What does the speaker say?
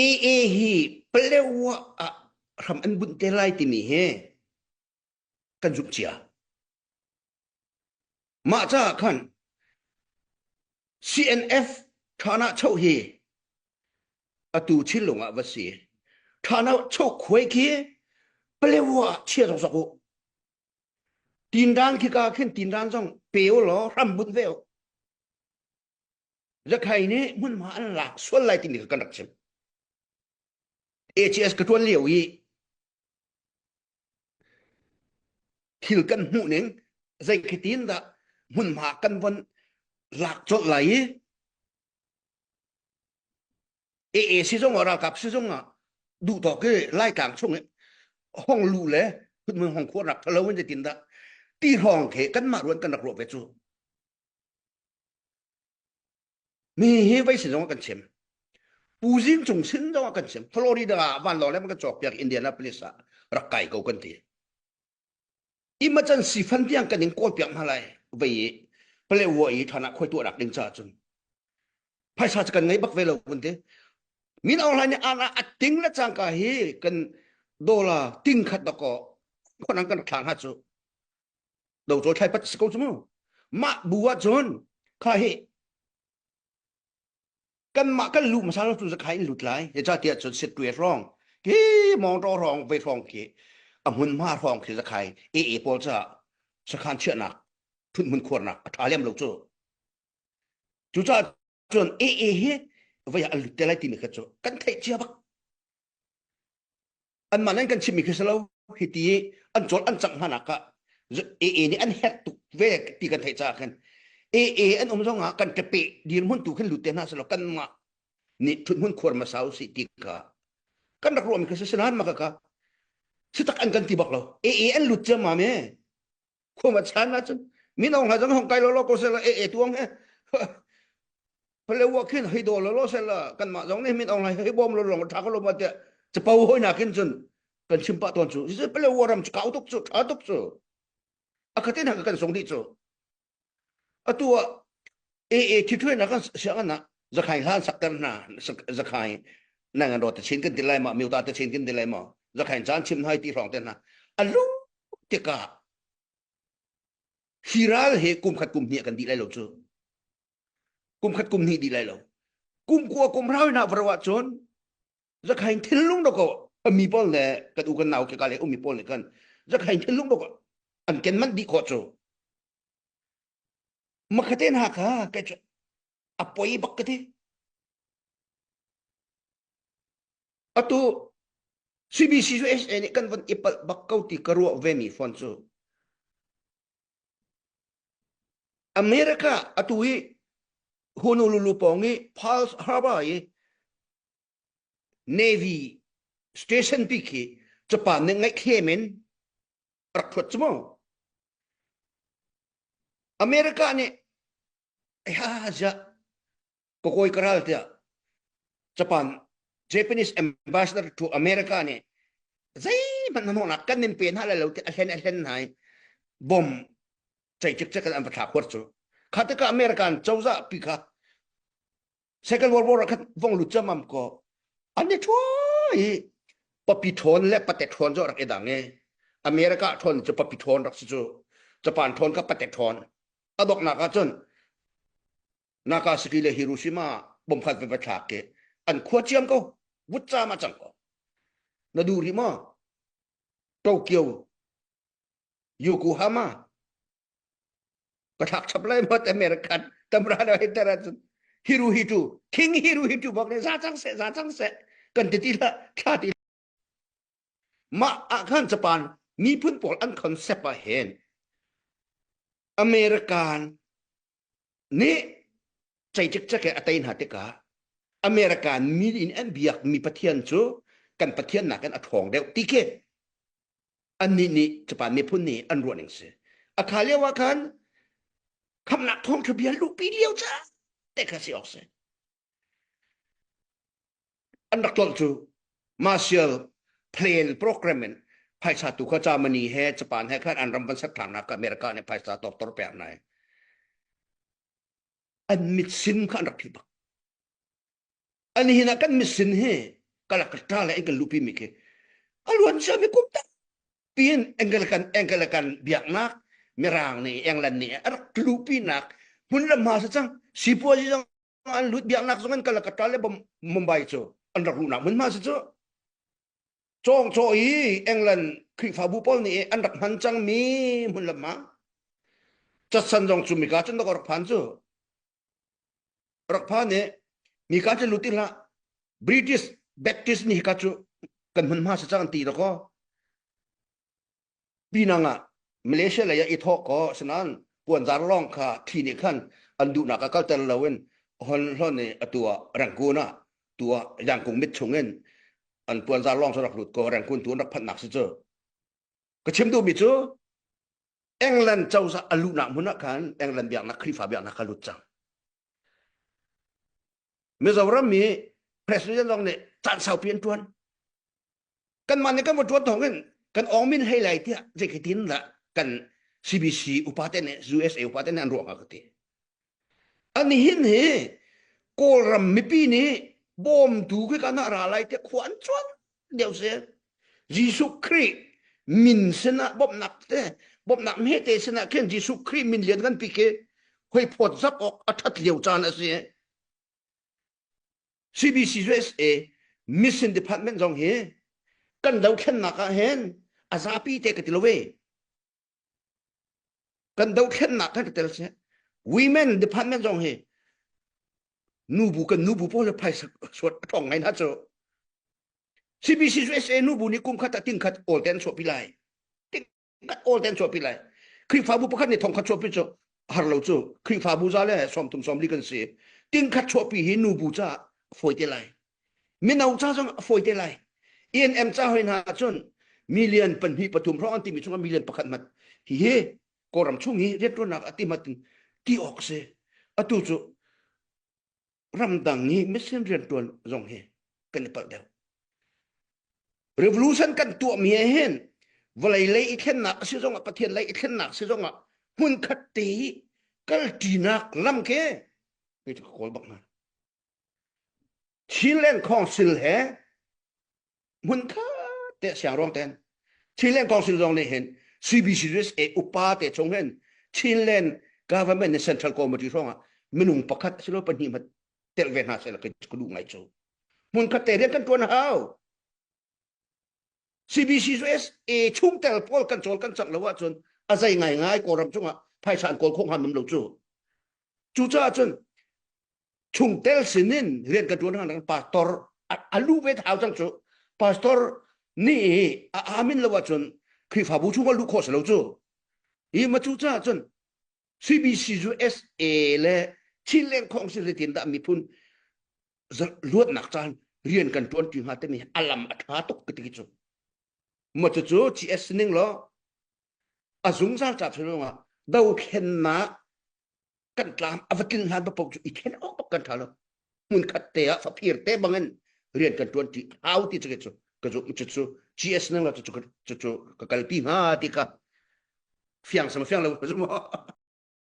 AA hi Palewa ah hram an bunh te lai timi hi kan zumh cia. Mah caah khan CNF ṭhana choh hi atu thinlung ah va si. Ṭhana choh khuai khi Palewa ah chia zokzok u. Tindan khi ka khin tindan zong pe u law hram bunh ve u. Zakhai nih hmunhma an lak sual lai timi kha kan rak chim. ACS ka ṭuan lio i thil kan hmuh ning zei khi tin dah hmunhma kan von lak colh lai i AA si zong ah ralkap si zong ah duh tawk i Laitlang chung i hong lu le hmun hong khuar rak thalo in zeitin dah ti hrawng khi kanmah ruan kan rak ruah ve cu. Mi hi vei sin zong ah kan chim. Pu Zing Cung sin zong ah kan chim. Florida ah vanlawng le kan cawk piak Indianapolis ah rak kai ko kan ti. Emergency fund tiang kan in kawl piak hna lai vei i Palewa i thana khoi tuah rak ding ca cun phaisa cu kan ngei bak ve lo kan ti. Min Aung Hlaing nih ana a ting le cangka hi kan dollar ting khat dakaw khonang kan thlang ha cu do cawl thlai pat si ko cu mu mah bu ah cun kha hi kanmah kan luh hmasa lo cu zakhai in lut lai zeicahtiah cun setwe hrawng ki mawngtaw hrawng ve hrawng khi a hmunhma hrawng khi zakhai AA pawl caah sakhan chiahnak thut hmun khuarnak a ṭha lem lo cu cucaah cun AA hi voi ah an lut te lai timi kha cu kan theih cia bak anmah nan kan chimmi khi si lo hi ti an cawl an cangh hna nak ah AA nih an herh tuk ve ti kan theih caah khan AA an um zong ah kan ṭape dirhmun tu khin lut te hna selaw kanmah nih ṭhuthmun khuar hmasa usih ti kha kan rak ruahmi kha si sinain maka ka si tak an kan ti bak lo AA an lut ciammam e khua chan ahcun min aung hla zong hong kai lo lo ko sela AA tuang he Palewa khin hei do lo lo sela kanmah zong nih min aung hla hei bawm lo long tha ko lo ma tiah capo hoi na khin cun kan chim pah tawn cu Palewa ram cu kau tuk cu tha tuk cu a khatin ha kan sung dih cu atu ah AA thithuai na kan siang na zakhai hlan sakter hna zakhai na ngan ro te chin kan ti lai ma miuta te chin kan ti lai ma zakhai caan chim hai ti hrong te hna alu tikah hi ral he kum khat kum hnih kan dih lai lo cu kum khat kum hnih dih lai lo kum kua kum rau na varo ah cun zakhain thinlung do ko mi pawl le kan u kan nau ke ka le umi pawl le kan zakhain thinlung do ko an ken man dih khawh cu makhaten ha kha ke cu a poi bak ka ti Atu CBCUSA nih kan von i palh bak ko ti ka ruah ve mi fawn cu America atu hi Honolulu pawng i Pearl Harbor i Navy station pi khi Japan nih ngaihthlem in rak thuat cu mu. America nih ha ziah ka kawi ka ral tiah Japan Japanese ambassador to America nih zeihmanh hnahnawhnak kan in pe hna lai lo ti a hlen a hlen hna i bom cei cikcek in an va thlak huar cu kha tikah American cozah pi kha Second World War ah khan vong lut camam ko an i ṭhuai i papi ṭhawn le pate ṭhawn cu rak i dang i America ṭhawn cu papi ṭhawn rak si cu Japan ṭhawn kha pate ṭhawn a donghnak ah cun Nagasaki le Hiroshima bom khat va thlak ke an khua ciam ko vutcam a cang ko na duh rih maw Tokyo Yokohama ka thlak chap lai mat American tamra na hiter ahcun Hirohito King Hirohito bak ne za cang seh za cang seh kan ti ti la thla ti mah ah khan Japan miphun pawl an concept ah hin American nih cei cikcek a tei hna tikah American mi in an biakmi Pathian cu kan Pathian nakin a ṭhawng deuh ti khi annih nih Japan miphun nih an ruah ning si. A kha lio ah khan khamnak thawngṭha bia luhpi lio ca te kha si awk si. An rak tlolh cu Marshall Plan program in phaisa tu kha Germany he Japan he khan an ram van set ṭhan America nih phaisa tortor pek nai an mit sin kha an rak phih bak. An hin ah kan mit sin hi Calcutta le an kan luhpi mi khi a luan cia mi kum tampi in Anglican Anglican biaknak Mirang nih England nih a rak luhpinak hmun le hma si cang sipuazi zong an lut biaknak zong an Calcutta le Mumbai cu an rak luhnak hmunhma si cu cawngcaw i England Khrihfabu pawl nih an rak hman cangmi hmun le hma catsan zong cu mika cun rak phan cu rak phan i mika cu lut hlah British Baptist nih hika cu kan hmunhma si cang an ti dakaw Pinang ah Malaysia lei ah i thawh kaw asinain puanzar lawng kha thli nih khan an duhnak ah kalter loin hon hlon i atu ah Rangoon ah tu ah Yangkung mit chung in an puanzar lawng cu rak lut kaw Rangoon tu an rak phanhnak si cu. Ka chim duhmi cu England cozah a luhnak hmun ah khan England biaknak Khrihfa biaknak kha lut cang. Mizoram mi president zong nih caan saupi an ṭuan. Kanmah nih kan va ṭuan thawng in kan awng min hlei lai tiah zeitin dah kan CBC upa te nih USA upa te nih an ruah hnga ka ti. An hin hi Kawlram mipi nih bawmtu khi kan ra lai tiah khua an cuan deuh si. Jesuh Khrih min sinah bawmhnak te bawmhnak hmete sinah khin Jesuh Khrih min lian kan pi khi hoi phawt zap awk a ṭhat lio caan a si. CBC USA Mission Department zong hi kan dothlennak ah hin a zapi te ka ti lo ve. Kan dothlennak kan ka tel si. Women Department zong hi nubu kan nubu pawl le phaisa suat a thong ngai na cu. CBC USA nubu nih kum khat ah ting khat awl te an chuahpi lai. Khat awl ten chuahpi lai. Khrihfabu pakhat nih thongkhat chuahpi cu har lo cu Khrihfabu za le sawmthum sawmli kan si. Tingkhat chuahpi hi nubu ca a fawi te lai. Mino ca zong a fawi te lai. ENM ca hoi hna cun million pahnih pathum hrawng an timi chungah million pakhat mat hi hi Kawlram chung hi rianṭuannak a ti mat in ti awk si. Atu cu ramdang i mission rianṭuan zong hi kan i palh deuh. Revolution kan tuahmi he hin vawlei lei i thlennak a si zongah Pathian lei i thlennak si zongah hmunkhat te i kalṭinak lam khi kei cu ka kawl bak hna. Chinland Council he hmunkhat te siangruang ten Chinland Council zong nih hin CBCUSA upa te chung hin Chinland government ni Central Committee hrawngah minung pakhat silo pahnih hmat tel ve hna sela ka duh ngai cu hmunkhat te rian kan tuan hau CBCUSA chungtel pawl kan cawl kan cang lo ahcun a zei ngai ngai Kawlram cungah phaisa an kawl khawh hnga mem lo cu cucaah cun chungtel sinin rian ka ṭuan hna pastor a lu ve thau cang cu pastor nih a amin lo ahcun Khrihfabu chung a luh khawh si lo cu hi ma cu caah cun CBC USA le Chinland Council zeitin dah miphun luatnak caan rian kan ṭuan ṭi hnga timi a lam a ṭha tuk ka ti cu ma cucu GS ning law a zungzal ca chung ah dothlennak kan tlam a va tlin hlan paoh cu i then awk bak kan ṭha lo hmun khat te ah faphir te bangin rian kan ṭuan ṭi hau ti cu cu ka zu cu cu GS nang la cu cu cu ka kalpi hnga ti ka fiang sama fiang lo zu maw.